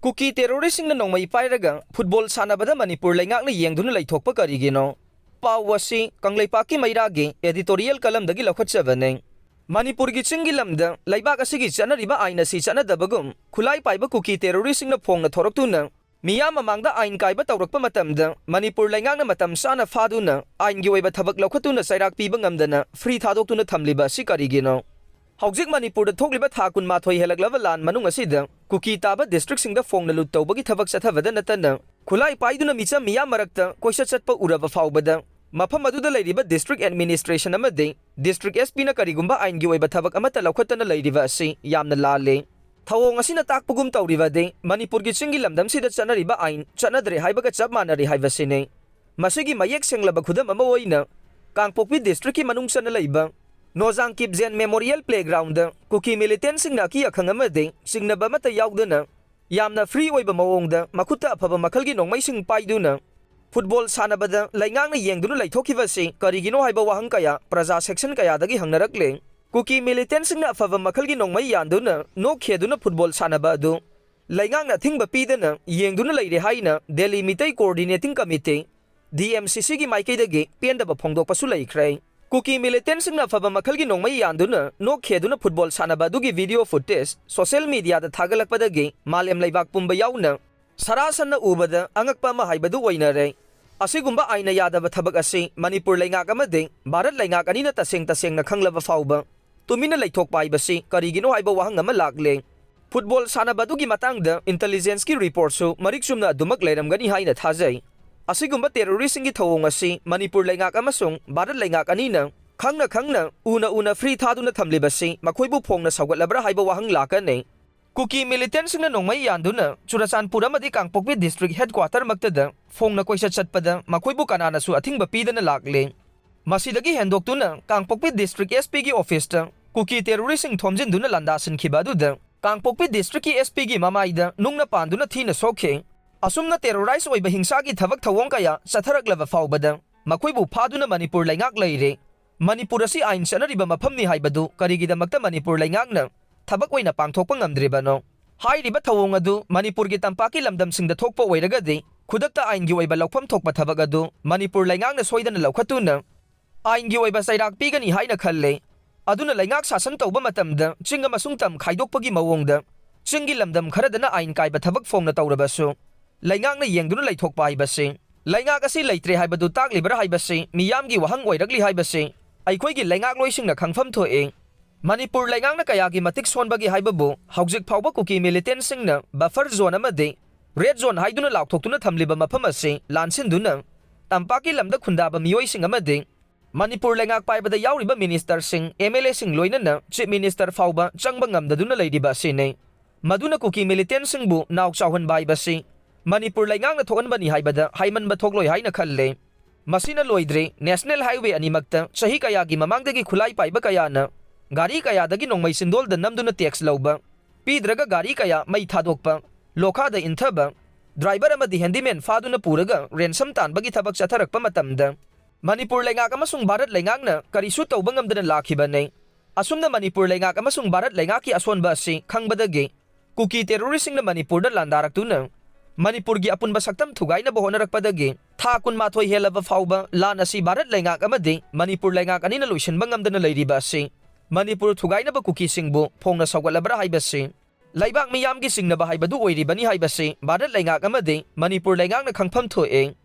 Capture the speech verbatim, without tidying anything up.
ꯀꯨꯀꯤ ꯇꯦꯔꯣꯔꯤꯁꯁꯤꯡꯅ ꯅꯣꯡꯃꯩ ꯄꯥꯏꯔꯒ ꯐꯨꯠꯕꯣꯜ ꯁꯥꯟꯅꯕꯗ ꯃꯅꯤꯄꯨꯔ ꯂꯩꯉꯥꯛꯅ ꯌꯦꯡꯗꯨꯅ ꯂꯩꯊꯣꯛꯄ ꯀꯔꯤꯒꯤꯅꯣ? ꯄꯥꯎ ꯑꯁꯤ ꯀꯪꯂꯩꯄꯥꯛꯀꯤ ꯃꯩꯔꯥꯒꯤ editorial columnꯗꯒꯤ ꯂꯧꯈꯠꯆꯕꯅꯤ꯫ ꯃꯅꯤꯄꯨꯔꯒꯤ ꯆꯤꯡꯒꯤ ꯂꯝꯗ ꯂꯩꯕꯥꯛ ꯑꯁꯤꯒꯤ ꯆꯠꯅꯔꯤꯕ ꯑꯥꯏꯟ ꯑꯁꯤ ꯆꯠꯅꯗꯕꯒꯨꯝ ꯈꯨꯠꯂꯥꯏ ꯄꯥꯏꯕ ꯀꯨꯀꯤ ꯇꯦꯔꯣꯔꯤꯁꯁꯤꯡꯅ ꯐꯣꯡꯅ ꯊꯣꯔꯛꯇꯨꯅ ꯃꯤꯌꯥꯝ ꯃꯃꯥꯡꯗ ꯑꯥꯏꯟ ꯀꯥꯏꯕ ꯇꯧꯔꯛꯄ ꯃꯇꯝꯗ ꯃꯅꯤꯄꯨꯔ ꯂꯩꯉꯥꯛꯅ ꯃꯇꯝ ꯆꯥꯅ ꯐꯥꯗꯨꯅ ꯑꯥꯏꯟꯒꯤ ꯑꯣꯏꯕ ꯊꯕꯛ ꯂꯧꯈꯠꯇꯨꯅ ꯆꯩꯔꯥꯛ ꯄꯤꯕ ꯉꯝꯗꯅ free ꯊꯥꯗꯣꯛꯇꯨꯅ ꯊꯝꯂꯤꯕ ꯑꯁꯤ ꯀꯔꯤꯒꯤꯅꯣ? ꯍꯧꯖꯤꯛ ꯃꯅꯤꯄꯨꯔꯗ ꯊꯣꯛꯂꯤꯕ ꯊꯥ ꯀꯨꯟꯃꯥꯊꯣꯏ ꯍꯦꯜꯂꯛꯂꯕ ꯂꯥꯟ ꯃꯅꯨꯡ ꯑꯁꯤꯗ ꯀꯨꯀꯤ ꯇꯥꯕ districtꯁꯤꯡꯗ ꯐꯣꯡꯅ ꯂꯨꯠ ꯇꯧꯕꯒꯤ ꯊꯕꯛ ꯆꯠꯊꯕꯗ ꯅꯠꯇꯅ ꯈꯨꯠꯂꯥꯏ ꯄꯥꯏꯗꯨꯅ ꯃꯤꯆꯝ ꯃꯤꯌꯥꯝ ꯃꯔꯛꯇ ꯀꯣꯏꯆꯠ ꯆꯠꯄ ꯎꯔꯕ ꯐꯥꯎꯕꯗ ꯃꯐꯝ ꯑꯗꯨꯗ ꯂꯩꯔꯤꯕ district administration ꯑꯃꯗꯤ district S Pꯅ ꯀꯔꯤꯒꯨꯝꯕ ꯑꯥꯏꯟꯒꯤ ꯑꯣꯏꯕ ꯊꯕꯛ ꯑꯃꯠꯇ ꯂꯧꯈꯠꯇꯅ ꯂꯩꯔꯤꯕ ꯑꯁꯤ ꯌꯥꯝꯅ ꯂꯥꯜꯂꯤ꯫ ꯊꯧꯑꯣꯡ ꯑꯁꯤꯅ ꯇꯥꯛꯄꯒꯨꯝ ꯇꯧꯔꯤꯕꯗꯤ ꯃꯅꯤꯄꯨꯔꯒꯤ ꯆꯤꯡꯒꯤ ꯂꯝꯗꯝꯁꯤꯗ ꯆꯠꯅꯔꯤꯕ ꯑꯥꯏꯟ ꯆꯠꯅꯗ꯭ꯔꯦ ꯍꯥꯏꯕꯒ ꯆꯞ ꯃꯥꯟꯅꯔꯦ ꯍꯥꯏꯕꯁꯤꯅꯤ꯫ ꯃꯁꯤꯒꯤ ꯃꯌꯦꯛ ꯁꯦꯡꯂꯕ ꯈꯨꯗꯝ ꯑꯃ ꯑꯣꯏꯅ ꯀꯥꯡꯄꯣꯛꯄꯤ districtꯀꯤ ꯃꯅꯨꯡ ꯆꯟꯅ ꯂꯩꯕ ꯅꯣꯖꯥꯡ ꯀꯤꯞꯖꯦꯟ Memorial Playgroundꯗ ꯀꯨꯀꯤ militantꯁꯤꯡꯅ ꯑꯀꯤ ꯑꯈꯪ ꯑꯃꯗꯤ ꯆꯤꯡꯅꯕ ꯑꯃꯠꯇ ꯌꯥꯎꯗꯅ ꯌꯥꯝꯅ free ꯑꯣꯏꯕ ꯃꯑꯣꯡꯗ ꯃꯈꯨꯠꯇ ꯑꯐꯕ ꯃꯈꯜꯒꯤ ꯅꯣꯡꯃꯩꯁꯤꯡ ꯄꯥꯏꯗꯨꯅ ꯐꯨꯠꯕꯣꯜ ꯁꯥꯟꯅꯕꯗ ꯂꯩꯉꯥꯛꯅ ꯌꯦꯡꯗꯨꯅ ꯂꯩꯊꯣꯛꯈꯤꯕꯁꯤ ꯀꯔꯤꯒꯤꯅꯣ ꯍꯥꯏꯕ ꯋꯥꯍꯪ ꯀꯌꯥ ꯄ꯭ꯔꯖꯥ section ꯀꯌꯥꯗꯒꯤ ꯍꯪꯅꯔꯛꯂꯦ꯫ ꯀꯨꯀꯤ militantꯁꯤꯡꯅ ꯑꯐꯕ ꯃꯈꯜꯒꯤ ꯅꯣꯡꯃꯩ ꯌꯥꯟꯗꯨꯅ ꯅꯣꯛ ꯈꯦꯗꯨꯅ ꯐꯨꯠꯕꯣꯜ ꯁꯥꯟꯅꯕ ꯑꯗꯨ ꯂꯩꯉꯥꯛꯅ ꯑꯊꯤꯡꯕ ꯄꯤꯗꯅ ꯌꯦꯡꯗꯨꯅ ꯂꯩꯔꯦ ꯍꯥꯏꯅ Delhi Meitei Coordinating Committee, D M C Cꯒꯤ ꯃꯥꯏꯀꯩꯗꯒꯤ ꯄꯦꯟꯗꯕ ꯐꯣꯡꯗꯣꯛꯄꯁꯨ ꯂꯩꯈ꯭ꯔꯦ꯫ ꯀꯨꯀꯤ militantꯁꯤꯡꯅ ꯑꯐꯕ ꯃꯈꯜꯒꯤ ꯅꯣꯡꯃꯩ ꯌꯥꯟꯗꯨꯅ ꯅꯣꯛ ꯈꯦꯗꯨꯅ ꯐꯨꯠꯕꯣꯜ ꯁꯥꯟꯅꯕ ꯑꯗꯨꯒꯤ video footage social mediaꯗ ꯊꯥꯒꯠꯂꯛꯄꯗꯒꯤ ꯃꯥꯂꯦꯝ ꯂꯩꯕꯥꯛ ꯄꯨꯝꯕ ꯌꯥꯎꯅ ꯁꯔꯥꯁꯟꯅ ꯎꯕꯗ ꯑꯉꯛꯄ ꯑꯃ ꯍꯥꯏꯕꯗꯨ ꯑꯣꯏꯅꯔꯦ꯫ ꯑꯁꯤꯒꯨꯝꯕ ꯑꯥꯏꯟꯅ ꯌꯥꯗꯕ ꯊꯕꯛ ꯑꯁꯤ ꯃꯅꯤꯄꯨꯔ ꯂꯩꯉꯥꯛ ꯑꯃꯗꯤ ꯚꯥꯔꯠ ꯂꯩꯉꯥꯛ ꯑꯅꯤꯅ ꯇꯁꯦꯡ ꯇꯁꯦꯡꯅ ꯈꯪꯂꯕ ꯐꯥꯎꯕ ꯇꯨꯃꯤꯟꯅ ꯂꯩꯊꯣꯛꯄ ꯍꯥꯏꯕꯁꯤ ꯀꯔꯤꯒꯤꯅꯣ ꯍꯥꯏꯕ ꯋꯥꯍꯪ ꯑꯃ ꯂꯥꯛꯂꯦ꯫ ꯐꯨꯠꯕꯣꯜ ꯁꯥꯟꯅꯕ ꯑꯗꯨꯒꯤ ꯃꯇꯥꯡꯗ intelligenceꯀꯤ reportꯁꯨ ꯃꯔꯤꯛ ꯆꯨꯝꯅ ꯑꯗꯨꯃꯛ ꯂꯩꯔꯝꯒꯅꯤ ꯍꯥꯏꯅ ꯊꯥꯖꯩ꯫ ꯑꯁꯤꯒꯨꯝꯕ terroristꯁꯤꯡꯒꯤ ꯊꯧꯑꯣꯡ ꯑꯁꯤ ꯃꯅꯤꯄꯨꯔ ꯂꯩꯉꯥꯛ ꯑꯃꯁꯨꯡ ꯚꯥꯔꯠ ꯂꯩꯉꯥꯛ ꯑꯅꯤꯅ ꯈꯪꯅ ꯈꯪꯅ ꯎꯅ ꯎꯅ free ꯊꯥꯗꯨꯅ ꯊꯝꯂꯤꯕꯁꯤ ꯃꯈꯣꯏꯕꯨ ꯐꯣꯡꯅ ꯁꯧꯒꯠꯂꯕ꯭ꯔꯥ ꯍꯥꯏꯕ ꯋꯥꯍꯪ ꯂꯥꯛꯀꯅꯤ꯫ ꯀꯨꯀꯤ militantꯁꯤꯡꯅ ꯅꯣꯡꯃꯩ ꯌꯥꯟꯗꯨꯅ ꯆꯨꯔꯆꯥꯟꯄꯨꯔ ꯑꯃꯗꯤ ꯀꯥꯡꯄꯣꯛꯄꯤ district headquarterꯃꯛꯇꯗ ꯐꯣꯡꯅ ꯀꯣꯏꯆꯠ ꯆꯠꯄꯗ ꯃꯈꯣꯏꯕꯨ ꯀꯅꯥꯅꯁꯨ ꯑꯊꯤꯡꯕ ꯄꯤꯗꯅ ꯂꯥꯛꯂꯦ꯫ ꯃꯁꯤꯗꯒꯤ ꯍꯦꯟꯗꯣꯛꯇꯨꯅ ꯀꯥꯡꯄꯣꯛꯄꯤ district S Pꯒꯤ officeꯇ ꯀꯨꯀꯤ terroristꯁꯤꯡ ꯊꯣꯝꯖꯤꯟꯗꯨꯅ ꯂꯥꯟꯗꯥꯁꯤꯟꯈꯤꯕ ꯑꯗꯨꯗ ꯀꯥꯡꯄꯣꯛꯄꯤ districtꯀꯤ S Pꯒꯤ ꯃꯃꯥꯏꯗ ꯅꯨꯡꯅ ꯄꯥꯟꯗꯨꯅ ꯊꯤꯅ ꯁꯣꯛꯈꯤ꯫ ꯑꯁꯨꯝꯅ terrorist ꯑꯣꯏꯕ ꯍꯤꯡꯁꯥꯒꯤ ꯊꯕꯛ ꯊꯧꯑꯣꯡ ꯀꯌꯥ ꯆꯠꯊꯔꯛꯂꯕ ꯐꯥꯎꯕꯗ ꯃꯈꯣꯏꯕꯨ ꯐꯥꯗꯨꯅ ꯃꯅꯤꯄꯨꯔ ꯂꯩꯉꯥꯛ ꯂꯩꯔꯦ꯫ ꯃꯅꯤꯄꯨꯔ ꯑꯁꯤ ꯑꯥꯏꯟ ꯆꯠꯅꯔꯤꯕ ꯃꯐꯝꯅꯤ ꯍꯥꯏꯕꯗꯨ ꯀꯔꯤꯒꯤꯗꯃꯛꯇ ꯃꯅꯤꯄꯨꯔ ꯂꯩꯉꯥꯛꯅ ꯊꯕꯛ ꯑꯣꯏꯅ ꯄꯥꯡꯊꯣꯛꯄ ꯉꯝꯗ꯭ꯔꯤꯕꯅꯣ? ꯍꯥꯏꯔꯤꯕ ꯊꯧꯑꯣꯡ ꯑꯗꯨ ꯃꯅꯤꯄꯨꯔꯒꯤ ꯇꯝꯄꯥꯛꯀꯤ ꯂꯝꯗꯝꯁꯤꯡꯗ ꯊꯣꯛꯄ ꯑꯣꯏꯔꯒꯗꯤ, ꯈꯨꯗꯛꯇ ꯑꯥꯏꯟꯒꯤ ꯑꯣꯏꯕ ꯂꯧꯐꯝ ꯊꯣꯛꯄ ꯊꯕꯛ ꯑꯗꯨ ꯃꯅꯤꯄꯨꯔ ꯂꯩꯉꯥꯛꯅ ꯁꯣꯏꯗꯅ ꯂꯧꯈꯠꯇꯨꯅ ꯑꯥꯏꯟꯒꯤ ꯑꯣꯏꯕ ꯆꯩꯔꯥꯛ ꯄꯤꯒꯅꯤ ꯍꯥꯏꯅ ꯈꯜꯂꯦ꯫ ꯑꯗꯨꯅ ꯂꯩꯉꯥꯛ ꯁꯥꯁꯟ ꯇꯧꯕ ꯃꯇꯝꯗ ꯆꯤꯡ ꯑꯃꯁꯨꯡ ꯇꯝ ꯈꯥꯏꯗꯣꯛꯄꯒꯤ ꯃꯑꯣꯡꯗ ꯆꯤꯡꯒꯤ ꯂꯝꯗꯝ ꯈꯔꯗꯅ ꯑꯥꯏꯟ ꯀꯥꯏꯕ ꯊꯕꯛ ꯐꯣꯡꯅ ꯇꯧꯔꯕꯁꯨ, ꯂꯩꯉꯥꯛꯅ ꯌꯦꯡꯗꯨꯅ ꯂꯩꯊꯣꯛꯄ ꯍꯥꯏꯕꯁꯤ, ꯂꯩꯉꯥꯛ ꯑꯁꯤ ꯂꯩꯇ꯭ꯔꯦ ꯍꯥꯏꯕꯗꯨ ꯇꯥꯛꯂꯤꯕ꯭ꯔꯥ ꯍꯥꯏꯕꯁꯤ ꯃꯤꯌꯥꯝꯒꯤ ꯋꯥꯍꯪ ꯑꯣꯏꯔꯛꯂꯤ ꯍꯥꯏꯕꯁꯤ ꯑꯩꯈꯣꯏꯒꯤ ꯂꯩꯉꯥꯛꯂꯣꯏꯁꯤꯡꯅ ꯈꯪꯐꯝ ꯊꯣꯛꯏ꯫ ꯃꯅꯤꯄꯨꯔ ꯂꯩꯉꯥꯛꯅ ꯀꯌꯥꯒꯤ ꯃꯇꯤꯛ ꯁꯣꯟꯕꯒꯦ ꯍꯥꯏꯕꯕꯨ ꯍꯧꯖꯤꯛ ꯐꯥꯎꯕ ꯀꯨꯀꯤ ꯃꯤꯂꯤꯇꯦꯟꯁꯤꯡꯅ ꯕꯐꯔ ꯖꯣꯟ ꯑꯃꯗꯤ ꯔꯦꯗ ꯖꯣꯟ ꯍꯥꯏꯗꯨꯅ ꯂꯥꯎꯊꯣꯛꯇꯨꯅ ꯊꯝꯂꯤꯕ ꯃꯐꯝ ꯑꯁꯤ ꯂꯥꯟꯁꯤꯟꯗꯨꯅ ꯇꯝꯄꯥꯛꯀꯤ ꯂꯝꯗ ꯈꯨꯟꯗꯥꯕ ꯃꯤꯑꯣꯏꯁꯤꯡ ꯑꯃꯗꯤ ꯃꯅꯤꯄꯨꯔ ꯂꯩꯉꯥꯛ ꯄꯥꯏꯕꯗ ꯌꯥꯎꯔꯤꯕ ꯃꯤꯅꯤꯁꯇꯔꯁꯤꯡ, ꯑꯦꯝ ꯑꯦꯜ ꯑꯦꯁꯤꯡ ꯂꯣꯏꯅꯅ ꯆꯤꯐ ꯃꯤꯅꯤꯁꯇꯔ ꯐꯥꯎꯕ ꯆꯪꯕ ꯉꯝꯗꯗꯨꯅ ꯂꯩꯔꯤꯕ ꯑꯁꯤꯅꯤ꯫ ꯃꯗꯨꯅ ꯀꯨꯀꯤ ꯃꯤꯂꯤꯇꯦꯟꯁꯤꯡꯕꯨ ꯅꯥꯎ ꯆꯥꯎꯍꯟꯕ ꯍꯥꯏꯕꯁꯤ ꯃꯅꯤꯄꯨꯔ ꯂꯩꯉꯥꯛꯅ ꯊꯣꯛꯍꯟꯕꯅꯤ ꯍꯥꯏꯕꯗ ꯍꯥꯏꯃꯟꯕ ꯊꯣꯛꯂꯣꯏ ꯍꯥꯏꯅ ꯈꯜꯂꯦ꯫ ꯃꯁꯤꯅ ꯂꯣꯏꯗ꯭ꯔꯤ, ꯅꯦꯁꯅꯦꯜ ꯍꯥꯏꯋꯦ ꯑꯅꯤꯃꯛꯇ ꯆꯍꯤ ꯀꯌꯥꯒꯤ ꯃꯃꯥꯡꯗꯒꯤ ꯈꯨꯠꯂꯥꯏ ꯄꯥꯏꯕ ꯀꯌꯥꯅ ꯒꯥꯔꯤ ꯀꯌꯥꯗꯒꯤ ꯅꯣꯡꯃꯩ ꯆꯤꯟꯗꯣꯜꯗ ꯅꯝꯗꯨꯅ ꯇꯦꯛꯁ ꯂꯧꯕ, ꯄꯤꯗ꯭ꯔꯒ ꯒꯥꯔꯤ ꯀꯌꯥ ꯃꯩ ꯊꯥꯗꯣꯛꯄ, ꯂꯣꯈꯥꯗ ꯏꯟꯊꯕ, ꯗ꯭ꯔꯥꯏꯚꯔ ꯑꯃꯗꯤ ꯍꯦꯟꯗꯤꯃꯦꯟ ꯐꯥꯗꯨꯅ ꯄꯨꯔꯒ ꯔꯦꯟꯁꯝ ꯇꯥꯟꯕꯒꯤ ꯊꯕꯛ ꯆꯠꯊꯔꯛꯄ ꯃꯇꯝꯗ, ꯃꯅꯤꯄꯨꯔ ꯂꯩꯉꯥꯛ ꯑꯃꯁꯨꯡ ꯚꯥꯔꯠ ꯂꯩꯉꯥꯛꯅ ꯀꯔꯤꯁꯨ ꯇꯧꯕ ꯉꯝꯗꯅ ꯂꯥꯛꯈꯤꯕꯅꯤ꯫ ꯑꯁꯨꯝꯅ ꯃꯅꯤꯄꯨꯔ ꯂꯩꯉꯥꯛ ꯑꯃꯁꯨꯡ ꯚꯥꯔꯠ ꯂꯩꯉꯥꯛꯀꯤ ꯑꯁꯣꯟꯕ ꯑꯁꯤ ꯈꯪꯕꯗꯒꯤ ꯀꯨꯀꯤ ꯇꯦꯔꯣꯔꯤꯁꯁꯤꯡꯅ ꯃꯅꯤꯄꯨꯔꯗ ꯂꯥꯟꯗꯥꯔꯛꯇꯨꯅ ꯃꯅꯤꯄꯨꯔꯒꯤ ꯑꯄꯨꯟꯕ ꯁꯛꯇꯝ ꯊꯨꯒꯥꯏꯅꯕ ꯍꯣꯠꯅꯔꯛꯄꯗꯒꯤ ꯊꯥ ꯀꯨꯟꯃꯥꯊꯣꯏ ꯍꯦꯜꯂꯕ ꯐꯥꯎꯕ ꯂꯥꯟ ꯑꯁꯤ ꯚꯥꯔꯠ ꯂꯩꯉꯥꯛ ꯑꯃꯗꯤ ꯃꯅꯤꯄꯨꯔ ꯂꯩꯉꯥꯛ ꯑꯅꯤꯅ ꯂꯣꯏꯁꯤꯟꯕ ꯉꯝꯗꯅ ꯂꯩꯔꯤꯕ ꯑꯁꯤ ꯃꯅꯤꯄꯨꯔ ꯊꯨꯒꯥꯏꯅꯕ ꯀꯨꯀꯤꯁꯤꯡꯕꯨ ꯐꯣꯡꯅ ꯁꯧꯒꯠꯂꯕ꯭ꯔꯥ ꯍꯥꯏꯕꯁꯤ ꯂꯩꯕꯥꯛ ꯃꯤꯌꯥꯝꯒꯤ ꯆꯤꯡꯅꯕ ꯍꯥꯏꯕꯗꯨ ꯑꯣꯏꯔꯤꯕꯅꯤ ꯍꯥꯏꯕꯁꯤ ꯚꯥꯔꯠ ꯂꯩꯉꯥꯛ ꯑꯃꯗꯤ ꯃꯅꯤꯄꯨꯔ ꯂꯩꯉꯥꯛꯅ ꯈꯪꯐꯝ ꯊꯣꯛꯑꯦ꯫